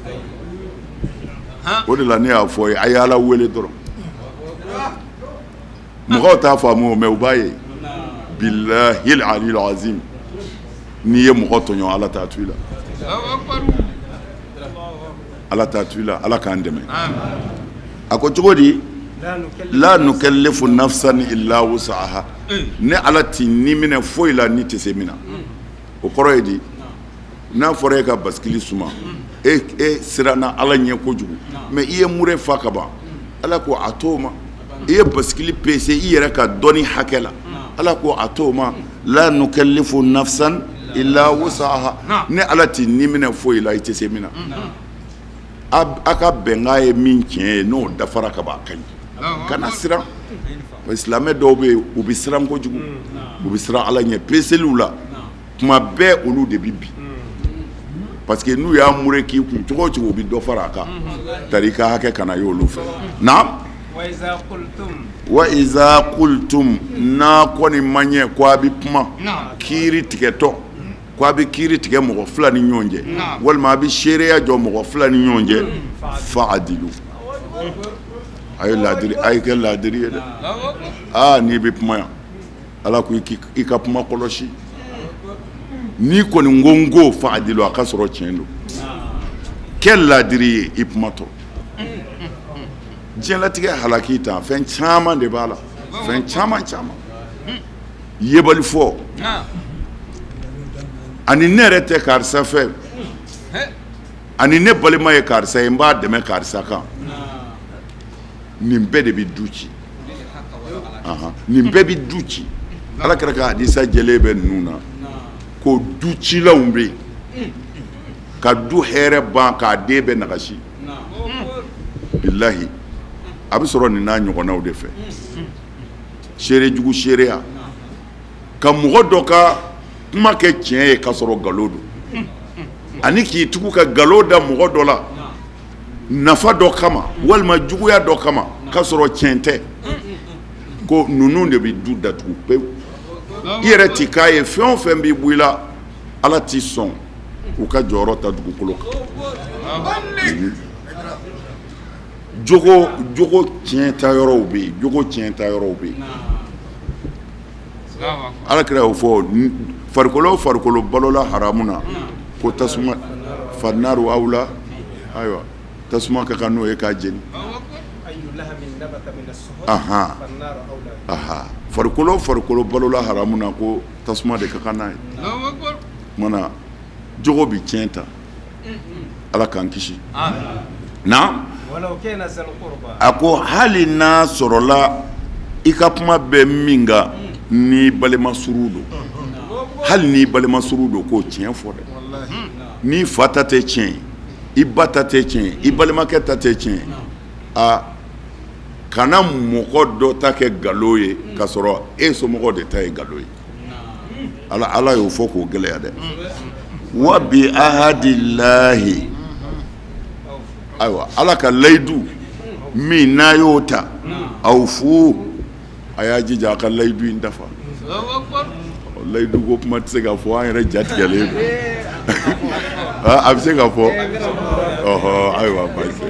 S1: O de la ne y'a fɔ ye, a ye Ala wele dɔrɔn. Mɔgɔw t'a faamu, mais u b'a ye. Billahi aliyul azim, n'i ye mɔgɔ tɔɲɔ, Ala t'a to i la, Ala t'a to i la. Ala k'an dɛmɛ. A ko cogo di? La nukallifu nafsan illa wusaha, ne Ala t'i ni minɛ foyi la ni tɛ se min na. O kɔrɔ ye di? N'a fɔra e ka basikili suma, e e siranna Ala ɲɛ kojugu, mais i ye mure fa ka ban, Ala ko a t'o ma. I ye basikili pese i yɛrɛ ka dɔnni hakɛ la, Ala ko a t'o ma. La nukallifu nafsan illa wusaha, ne Ala t'i ni minɛ foyi la i tɛ se min na. A ka bɛnkan ye min tiɲɛ ye, n'o dafara ka ban, a ka ɲi. Kana siran. Silamɛ dɔw bɛ yen, u bɛ siran kojugu, u bɛ siran Ala ɲɛ peseliw la tuma bɛɛ, olu de bɛ bin, parce que n'u y'a mure k'i kun cogo o cogo, u bɛ dɔ fara a kan tari i ka hakɛ kana ye olu fɛ. Naam. Wa iza kultum, n'a kɔni ma ɲɛ ko a bɛ kuma kiiri tigɛtɔ, ko a bɛ kiiri tigɛ mɔgɔ fila ni ɲɔgɔn cɛ, walima a bɛ seereya jɔ mɔgɔ fila ni ɲɔgɔn cɛ, faadilu, a ye laadiri, a ye kɛ laadiri ye dɛ. Aa, n'i bɛ kuma yan, Ala ko i ka kuma kɔlɔsi. N'i kɔni ko n ko faadilu, a ka sɔrɔ tiɲɛ don. Kɛ laadiri ye i kumatɔ. Diɲɛlatigɛ halaki ta, fɛn caman de b'a la, fɛn caman caman. Yebali fɔ ani ne yɛrɛ tɛ karisa fɛ, ani ne balima ye karisa ye, n b'a dɛmɛ karisa kan, nin bɛɛ de bɛ du ci, nin bɛɛ bɛ du ci. Ala kira ka hadisa jɛlen bɛ ninnu na ko du cilaw bɛ yen ka du hɛrɛ ban, k'a den bɛɛ nagasi. Bilahi, a bɛ sɔrɔ nin n'a ɲɔgɔnnaw de fɛ. Seere jugu, seereya ka mɔgɔ dɔ ka kuma kɛ tiɲɛ ye ka sɔrɔ nkalon don, ani k'i tugu ka nkalon da mɔgɔ dɔ la nafa dɔ kama walima juguya dɔ kama ka sɔrɔ tiɲɛ tɛ, ko ninnu de bɛ du datugu pewu. I yɛrɛ ti k'a ye, fɛn o fɛn b'i bɔ i la, Ala t'i sɔn u ka jɔyɔrɔ ta dugukolo kan. Jogo jogo tiɲɛ ta yɔrɔw bɛ yen, jogo tiɲɛ ta yɔrɔw bɛ yen. Ala kira y'o fɔ, farikolo o farikolo balola haramu na, ko tasuma, fannaru awla, ayiwa, tasuma ka kan n'o ye k'a jeni. Ahan, farikolo o farikolo balola haramu na, ko tasuma de ka kan n'a ye. Mana jogo bɛ tiɲɛ ta, Ala k'an kisi. Na a ko hali n'a sɔrɔla i ka kuma bɛ min kan n'i balima surun don, hali n'i balima surun don, k'o tiɲɛ fɔ dɛ. N'i fa ta tɛ tiɲɛ ye, i ba ta tɛ tiɲɛ ye, i balimakɛ ta tɛ tiɲɛ ye, a kana mɔgɔ dɔ ta kɛ nkalon ye k'a sɔrɔ e somɔgɔ de ta ye nkalon ye. Ala Ala y'o fɔ k'o gɛlɛya dɛ. Wa bi ahadilahi, ayiwa, Ala ka layidu min n'a y'o ta, awfu, a y'a jija a ka layidu in dafa. Layidu ko kuma tɛ se ka fɔ, an yɛrɛ jatigɛlen don. A bɛ se ka fɔ? Ɔhɔ, ayiwa, baasi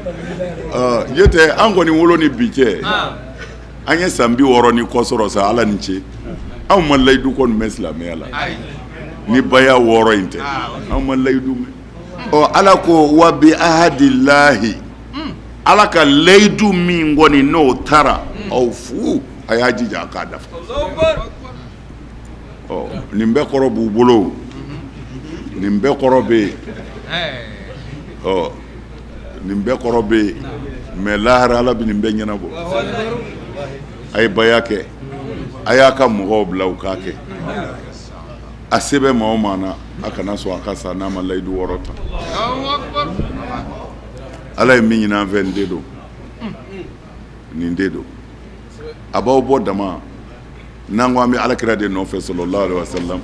S1: tɛ. Tɛ an kɔni wolo ni bi cɛ, an ye san 60 ni kɔ sɔrɔ sa. Ala ni ce, anw ma layidu kɔni mɛn silamɛya la ni baya wɔɔrɔ in tɛ. Anw ma layidu mɛn. Ɔ, Ala ko wa bi ahadilahi, Ala ka layidu min kɔni n'o taara, awfu, a y'a jija a k'a dafa. Ɔ, nin bɛɛ kɔrɔ b'u bolo, nin bɛɛ kɔrɔ bɛ yen. Ɔ, nin bɛɛ kɔrɔ bɛ yen, mais lahara Ala bɛ nin bɛɛ ɲɛnabɔ. A ye baya kɛ, a y'a ka mɔgɔw bila u k'a kɛ. A se bɛ maa o maa na, a kana sɔn a ka sa n'a ma layidu wɔɔrɔ ta. Ala ye min ɲini an fɛ, nin de don, nin de don. A b'aw bɔ dama n'an ko an bɛ Alakira de nɔfɛ, sallallahu alaihi wasallam.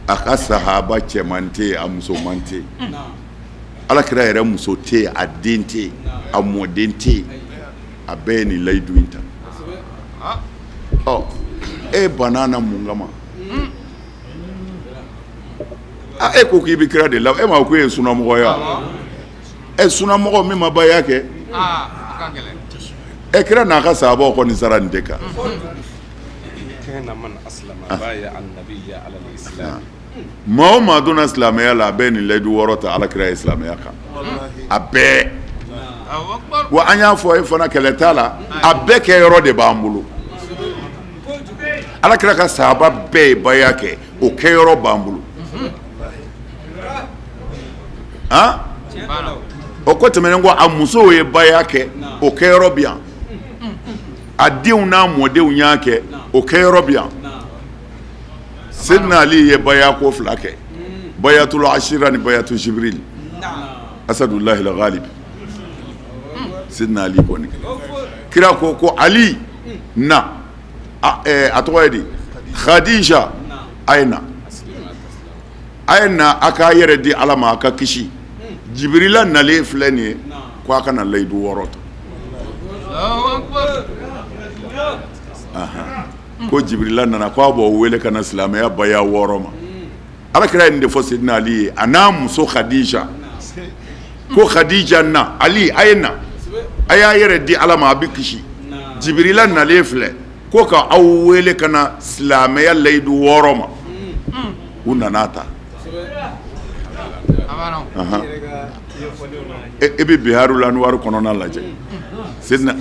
S1: A ka sahaba cɛman tɛ yen, a musoman tɛ yen. Alakira yɛrɛ muso tɛ yen, a den tɛ yen, a mɔden tɛ yen. A bɛɛ ye nin layidu in ta. Ɔ, e banna na mun kama? A, e ko k'i bɛ kira de la, e ma ko e ye sunamɔgɔ ye wa? Ɛ, sunamɔgɔ min ma baya kɛ, ɛ, kira n'a ka sahabaw kɔni sara nin de kan. Maa o maa donna silamɛya la, a bɛɛ nin layidu wɔɔrɔ ta Ala kira ye silamɛya kan, a bɛɛ. Wa an y'a fɔ e fana, kɛlɛ t'a la, a bɛɛ kɛ yɔrɔ de b'an bolo. Ala kira ka sahaba bɛɛ ye baya kɛ, o kɛ yɔrɔ b'an bolo. Han, o ko tɛmɛnen kɔ, a musow ye baya kɛ, o kɛ yɔrɔ bɛ yan. A denw n'a mɔdenw y'a kɛ, o kɛ yɔrɔ bɛ yan. Seydina Ali ye baya ko fila kɛ, bayatul asira ni bayatu jibril, asadullahi al-ghalib. Sidina Ali kɔni kira ko ko Ali na a tɔgɔ ye di Khadija a ye na a ye na a k'a yɛrɛ di Ala ma a ka kisi Jibirila nalen filɛ nin ye ko a ka na layidu wɔɔrɔ ta ko Jibirila nana ko a b'aw wele ka na silamɛya baya wɔɔrɔ ma Ala kira ye nin de fɔ Sidina Ali ye a n'a muso Khadija ko Khadija na Ali a ye na a y'a yɛrɛ di Ala ma a bɛ kisi Jibirila nalen filɛ ko ka aw wele ka na silamɛya layidu wɔɔrɔ ma u nana ta e bɛ Biharul Anwar kɔnɔna lajɛ Sidina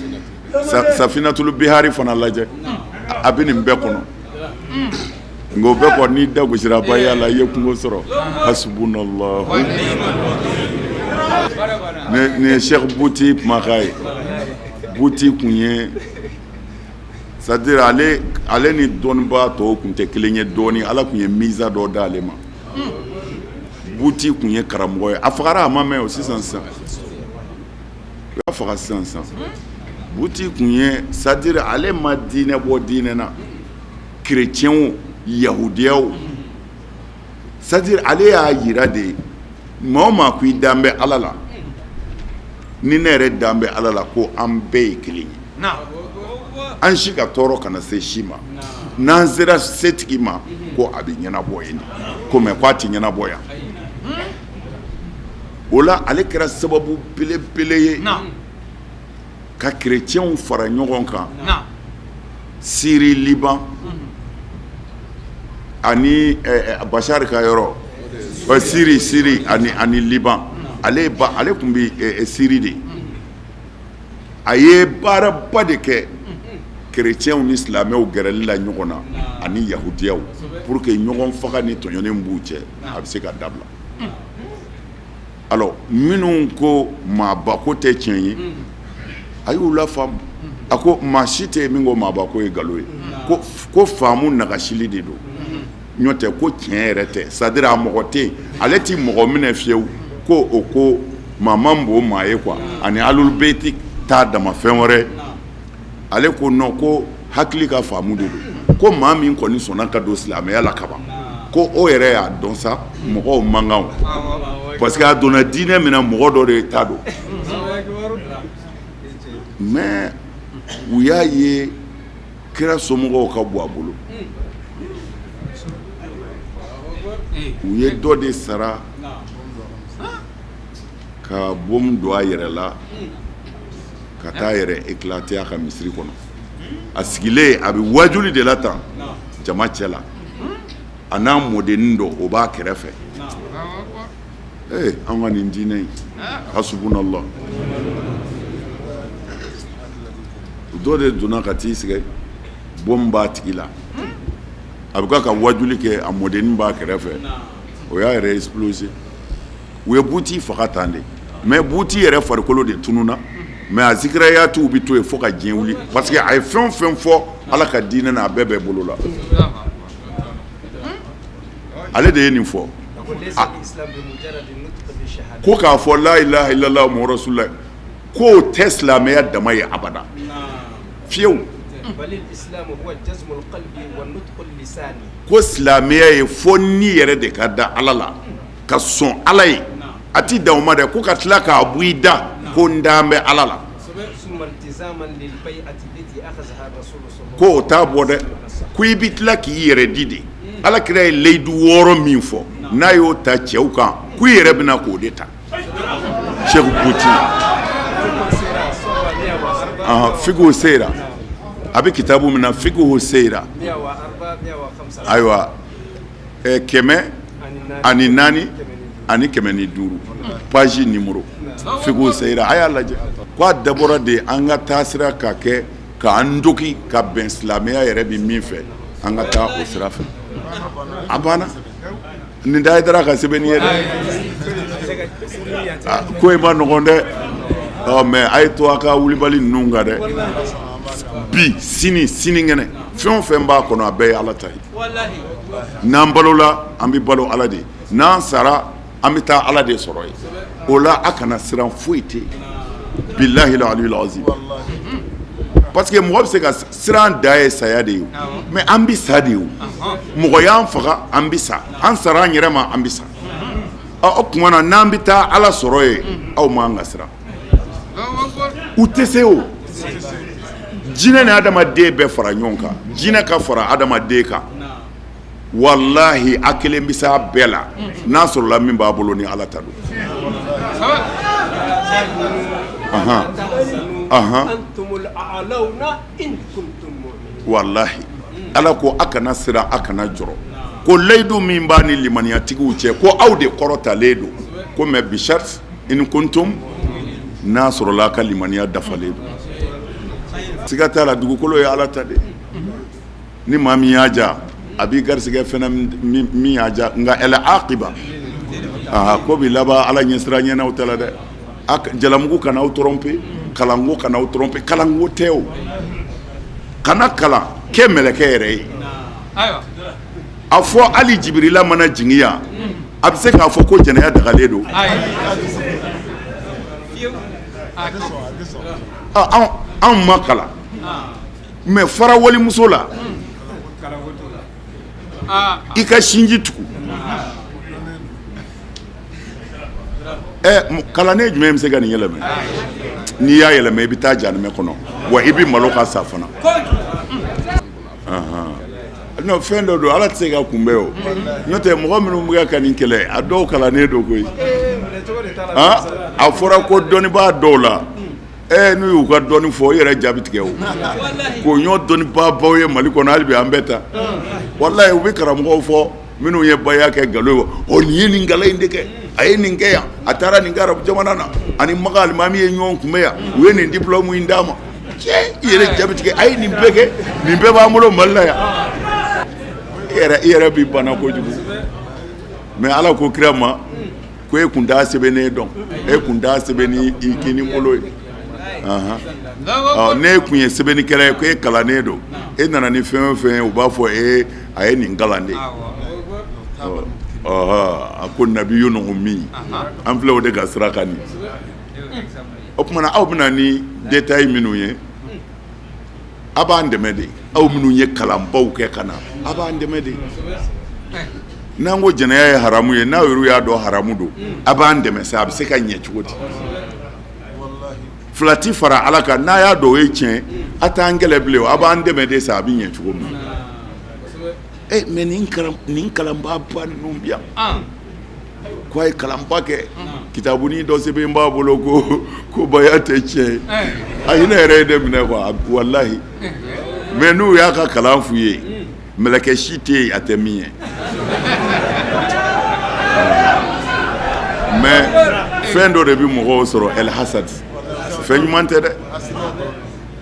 S1: Safinatul Bihari fana lajɛ a bɛ nin bɛɛ kɔnɔ nka o bɛɛ kɔ n'i da gosira baya la i ye kungo sɔrɔ hasbunallahu nin ye Cheikh Buti kumakan ye Buti tun ye c'est à dire ale ale ni dɔnnibaa tɔw tun tɛ kelen ye dɔɔni Ala tun ye miza dɔ d'ale ma Buti tun ye karamɔgɔ ye a fagara a ma mɛn o sisan sisan u y'a faga sisan sisan Buti tun ye c'est à dire ale ma diinɛ bɔ diinɛ na kerecɛnw yahudiyaw c'est à dire ale y'a jira de maa o maa ko i dan bɛ Ala la ni ne yɛrɛ dan bɛ Ala la ko an bɛɛ ye kelen ye an si ka tɔɔrɔ kana se si ma n'an sera setigi ma ko a bɛ ɲɛnabɔ yen ko mais ko a tɛ ɲɛnabɔ yan o la ale kɛra sababu belebele ye ka kerecɛnw fara ɲɔgɔn kan Siri Liban ani Bashar ka yɔrɔ Siri Siri ani Liban ale ale tun bɛ Siri de a ye baaraba de kɛ kerecɛnw ni silamɛw gɛrɛli la ɲɔgɔn na ani yahudiyaw pour que ɲɔgɔn faga ni tɔɲɔni b'u cɛ a bɛ se ka dabila alors minnu ko maaba ko tɛ tiɲɛ ye a y'u lafaamu a ko maa si tɛ yen min ko maaba ko ye nkalon ye ko faamu nagasili de don n'o tɛ ko tiɲɛ yɛrɛ tɛ c'est à dire a mɔgɔ tɛ yen ale tɛ mɔgɔ minɛ fiyewu ko o ko maa man bon maa ye quoi ani alul beyti t'a dama fɛn wɛrɛ ale ko non ko hakili ka faamu de don ko maa min kɔni sɔnna ka don silamɛya la kaban ko o yɛrɛ y'a dɔn sa mɔgɔw man kan parce que a donna diinɛ min na mɔgɔ dɔ de ta don mais u y'a ye kira somɔgɔw ka bon a bolo u ye dɔ de sara ka bombe don a yɛrɛ la ka taa yɛrɛ éclater a ka misiri kɔnɔ a sigilen a bɛ wajuli de la tan jama cɛ la a n'a mɔdennin dɔ o b'a kɛrɛfɛ ee an ka nin diinɛ in hasubunallah dɔ de donna ka t'i sigi bombe b'a tigi la a bɛ ka wajuli kɛ a mɔdennin b'a kɛrɛfɛ o y'a yɛrɛ exploser u ye Buti faga tan de mais Buti yɛrɛ farikolo de tununna mais a zikirayatiw bɛ to yen fo ka diɲɛ wuli parce que a ye fɛn o fɛn fɔ Ala ka diinɛ na a bɛɛ bɛ bolo la ale de ye nin fɔ ko k'a fɔ la ilaha illallah muhammadu rasulullah k'o tɛ silamɛya dama ye abada fiyewu ko silamɛya ye fo ni yɛrɛ de ka da Ala la ka sɔn Ala ye a ti dan o ma dɛ ko ka tila k'a bɔ i da ko n dan bɛ Ala la ko o t'a bɔ dɛ ko i bɛ tila k'i yɛrɛ di de Ala kira ye layidu wɔɔrɔ min fɔ n'a y'o ta cɛw kan ko i yɛrɛ bɛna k'o de ta Cheikh Buti fiqhu sera a bɛ kitabu min na fiqhu sera ayiwa 104 ani 105 page numéro fiqhu sera a y'a lajɛ ko a dabɔra de an ka taa sira ka kɛ k'an dogi ka bɛn silamɛya yɛrɛ bɛ min fɛ an ka taa o sira fɛ a banna nin tɛ Hayidara ka sɛbɛnni ye dɛ ko in ma nɔgɔn dɛ mais a ye to a ka wulibali ninnu kan dɛ bi sini sinikɛnɛ fɛn o fɛn b'a kɔnɔ a bɛɛ ye Ala ta ye n'an balola an bɛ balo Ala de ye n'an sara an bɛ taa Ala de sɔrɔ yen o la a kana siran foyi tɛ yen. Bilahi aliyul azim, parce que mɔgɔ bɛ se ka siran da ye saya de ye, mais an bɛ sa de ye. Mɔgɔ y'an faga, an bɛ sa, an sara an yɛrɛ ma, an bɛ sa. O tuma na n'an bɛ taa Ala sɔrɔ yen, aw man ka siran. U tɛ se o. Jinɛ ni adamaden bɛɛ fara ɲɔgɔn kan, jinɛ ka fara adamaden kan, walahi a kelen bɛ se a bɛɛ la, n'a sɔrɔla min b'a bolo ni Ala ta don. Walahi Ala ko a kana siran, a kana jɔrɔ, ko layidu min b'a ni limaniyatigiw cɛ, ko aw de kɔrɔtalen don, ko mais bishart in kuntum, n'a sɔrɔla a ka limaniya dafalen don. Siga t'a la, dugukolo ye Ala ta de. Ni maa min y'a ja, a b'i garisɛgɛ fɛn min y'a ja, nka ɛlɛ akiba aa ko bɛ laban Ala ɲɛsiran ɲɛ n'aw ta la dɛ. Jalamugu kana aw tromper, kalanko kana aw tromper, kalanko tɛ o. Kana kalan kɛ mɛlɛkɛ yɛrɛ ye. A fɔ hali Jibirila mana jigin yan, a bɛ se k'a fɔ ko jɛnɛya dagalen don? Anw ma kalan, mais fara walimuso la, i ka sinji tugu. Kalannen jumɛn bɛ se ka nin yɛlɛmɛ? N'i y'a yɛlɛmɛ, i bɛ taa jahanamɛ kɔnɔ, wa i bɛ malo ka sa fana. Non, fɛn dɔ don, Ala tɛ se ka kunbɛn o. N'o tɛ, mɔgɔ minnu bɛ ka nin kɛlɛ, a dɔw kalannen don koyi. A fɔra ko dɔnnibaa dɔw la, n'u y'u ka dɔnni fɔ, i yɛrɛ ja bɛ tigɛ o. K'o ɲɔ dɔnnibaabaw ye Mali kɔnɔ, hali bi an bɛɛ ta. Walayi, u bɛ karamɔgɔw fɔ minnu ye baya kɛ nkalon ye. O nin ye nin kalan in de kɛ, a ye nin kɛ yan, a taara nin kɛ arabu jamana na, ani Maka alimami ye ɲɔgɔn kunbɛn yan, u ye nin diplôme in d'a ma. Cɛ, i yɛrɛ ja bɛ tigɛ. A ye nin bɛɛ kɛ, nin bɛɛ b'an bolo Mali la yan. I yɛrɛ b'i bana kojugu. Mais Ala ko kira ma ko e kun t'a sɛbɛnnen dɔn, e kun t'a sɛbɛn ni i kini bolo ye. Ne kun ye sɛbɛnnikɛla ye, ko e kalannen don, e nana ni fɛn o fɛn ye, u b'a fɔ e a ye nin kalan de. A ko nabiyun ummi, an filɛ o de ka sira kan nin. O tuma na aw bɛna ni détail minnu ye, a b'an dɛmɛ de. Aw minnu ye kalanbaw kɛ ka na, a b'an dɛmɛ de. N'an ko jɛnɛya ye haramu ye, n'aw yɛrɛ y'a dɔn haramu don, a b'an dɛmɛ sa, a bɛ se ka ɲɛ cogo di? Fila ti fara Ala kan. N'a y'a dɔn o ye tiɲɛ, a t'an kɛlɛ bilen, a b'an dɛmɛ de sa, a bɛ ɲɛ cogo min na. Mais nin kalanbaaba ninnu bi yan ko a ye kalanba kɛ, kitabunin dɔ sɛbɛn b'a bolo ko baya tɛ tiɲɛ ye. A hinɛ yɛrɛ ye ne minɛ quoi, walahi. Mais n'u y'a ka kalan f'u ye, mɛlɛkɛ si tɛ yen a tɛ min ye. Mais fɛn dɔ de bɛ mɔgɔw sɔrɔ, el hasad. Fɛn ɲuman tɛ dɛ.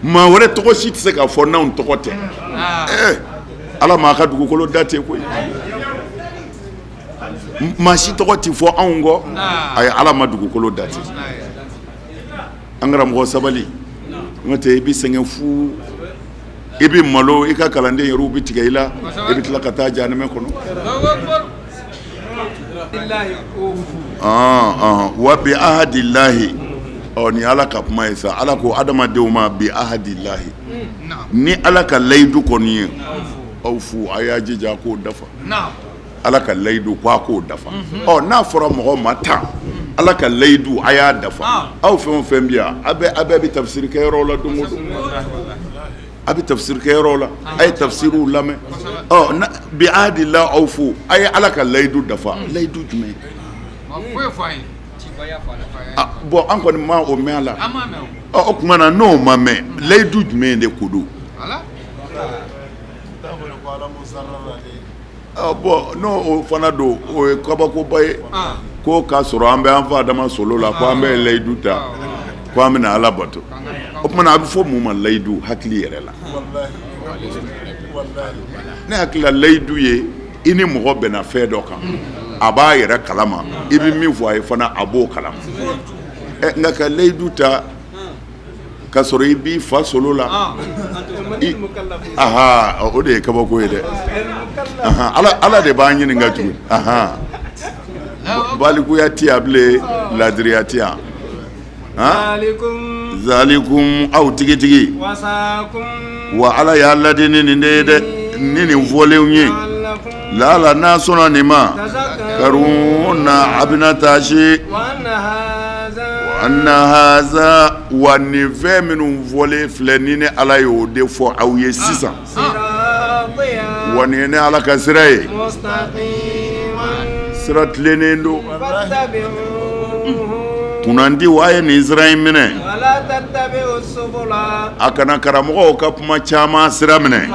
S1: Maa wɛrɛ tɔgɔ si tɛ se ka fɔ n'anw tɔgɔ tɛ. Ala m'a ka dugukolo da ten koyi. Maa si tɔgɔ tɛ fɔ anw kɔ. A ye Ala ma dugukolo da ten. An karamɔgɔ, sabali, n'o tɛ i bɛ sɛgɛn fu, i bɛ malo, i ka kalanden yɛrɛw bɛ tigɛ i la, i bɛ tila ka taa jahanamɛ kɔnɔ. Wa bi ahadilahi, ɔ nin Ala ka kuma ye sa. Ala ko adamadenw ma bi ahadilahi, ni Ala ka layidu kɔni ye, awfu, a y'a jija k'o dafa. Ala ka layidu ko a k'o dafa. Ɔ n'a fɔra mɔgɔ ma tan, Ala ka layidu a y'a dafa. Aw fɛn o fɛn bi yan, a bɛɛ bɛ tafsiri kɛ yɔrɔ la don o don, a bɛ tafsiri kɛ yɔrɔ la, a ye tafsiriw lamɛn. Ɔ bi ahadilahi awfu, a ye Ala ka layidu dafa. Layidu jumɛn? Bon, an kɔni ma o mɛn a la. Ɔ o tuma na n'o ma mɛn, layidu jumɛn de ko don? Bon, n'o o fana don, o ye kabakoba ye. Ko k'a sɔrɔ an bɛ an fa Adama solo la, ko an bɛ layidu ta ko an bɛna Ala bato. O tuma na a bɛ fɔ mun ma layidu hakili yɛrɛ la? Ne hakili la, layidu ye i ni mɔgɔ bɛnna fɛn dɔ kan, a b'a yɛrɛ kalama, i bɛ min fɔ a ye fana, a b'o kalama. Nka ka layidu ta ka sɔrɔ i b'i fa solo la, aha, o de ye kabako ye dɛ. Ala de b'an ɲininka tuguni. Balikuya tɛ yan bilen, ladiriya tɛ yan. Zalikum aw tigitigi wa ala y'a ladi ni nin de ye dɛ ni nin fɔlenw ye lala n'a sɔnna nin ma karuna a bɛna taasi anna haza wa nin fɛn minnu fɔlen filɛ ni ne ala y'o de fɔ aw ye sisan wa nin ye ne ala ka sira ye sira tilennen don kunnandi wa a ye nin sira in minɛ a kana karamɔgɔw ka kuma caman sira minɛ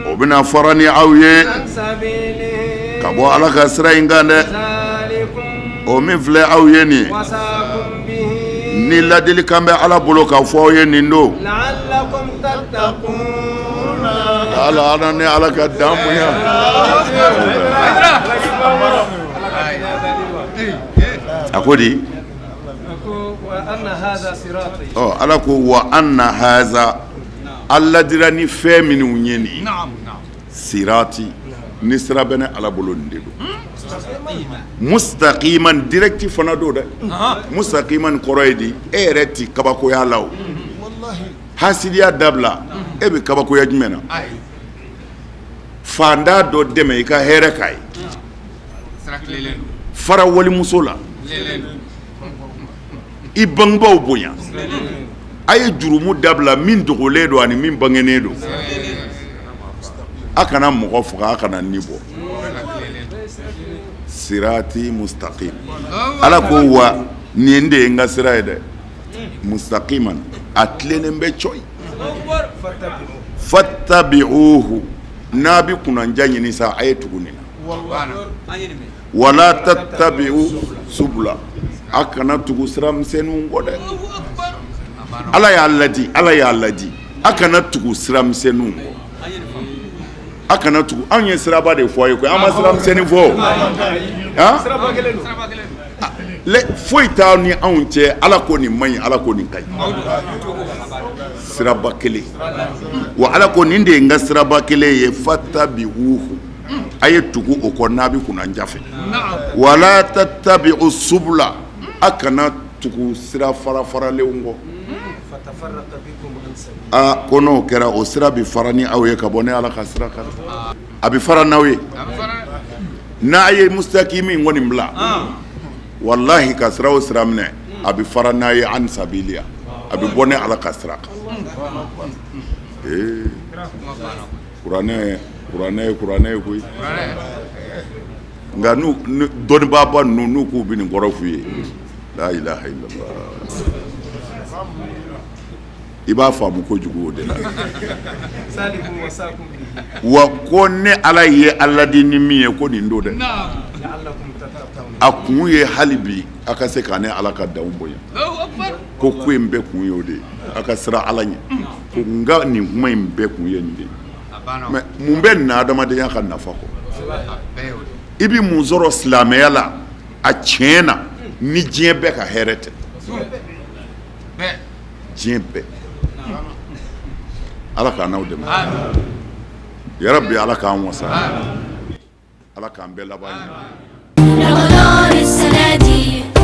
S1: o bɛna fara ni aw ye ka bɔ ala ka sira in kan dɛ o min filɛ aw ye nin ni ladilikan bɛ ala bolo k'a fɔ aw ye nin don ala ni ala ka dan bonya a ko di ala ko wa anna haza a ladira ni fɛn minnu ye nin sirati ni sira bɛ ne ala bolo nin de don mustaqiman direct fana don dɛ mustaqiman kɔrɔ ye di e yɛrɛ ti kabakoya la o hasidiya dabila e bɛ kabakoya jumɛn na faantan dɔ dɛmɛ i ka hɛrɛ k'a ye fara walimuso la i bangebaaw bonya a ye jurumu dabila min dogolen don ani min bangenen don a kana mɔgɔ faga a kana ni bɔ sirati mustaqim ala ko wa nin de ye n ka sira ye dɛ mustaqiman a tilennen bɛ cɔyi fattabi'uhu n'a bɛ kunnandiya ɲini sa a ye tugu nin na wala tattabi'u subula a kana tugu sira misɛnninw kɔ dɛ ala y'a ladi ala y'a ladi a kana tugu sira misɛnninw kɔ a kana tugu anw ye siraba de fɔ a ye koyi an ma sira misɛnnin fɔ foyi t'aw ni anw cɛ ala ko nin man ɲi ala ko nin ka ɲi siraba kelen wa ala ko nin de ye n ka siraba kelen ye fattabi'uhu a ye tugu o kɔ n'a bɛ kunnandiya fɛ wala tattabi'u subula a kana tugu sira fara faralenw kɔ aa ko n'o kɛra o sira bɛ fara ni aw ye ka bɔ ne ala ka sira kan a bɛ fara n'aw ye n'a ye mustaqimi in kɔni bila walahi ka sira o sira minɛ a bɛ fara n'a ye an sabiliya a bɛ bɔ ne ala ka sira kan ee kuranɛ kuranɛ ye kuranɛ ye koyi nka n'u dɔnnibaaba ninnu n'u k'u bɛ nin kɔrɔ f'u ye la ilaha illallah i b'a faamu kojugu o de la wa ko ne ala ye a ladi ni min ye ko nin don dɛ a kun ye hali bi a ka se ka ne ala ka danw bonya ko ko in bɛɛ kun ye o de ye a ka siran ala ɲɛ ko nka nin kuma in bɛɛ kun ye nin de ye mais mun bɛ na adamadenya ka nafa kɔ i bɛ mun sɔrɔ silamɛya la a tiɲɛ na ni diɲɛ bɛɛ ka hɛrɛ tɛ diɲɛ bɛɛ ala k'an n'aw dɛmɛ yarabi ala k'an wasa ala k'an bɛɛ laban ɲɛ.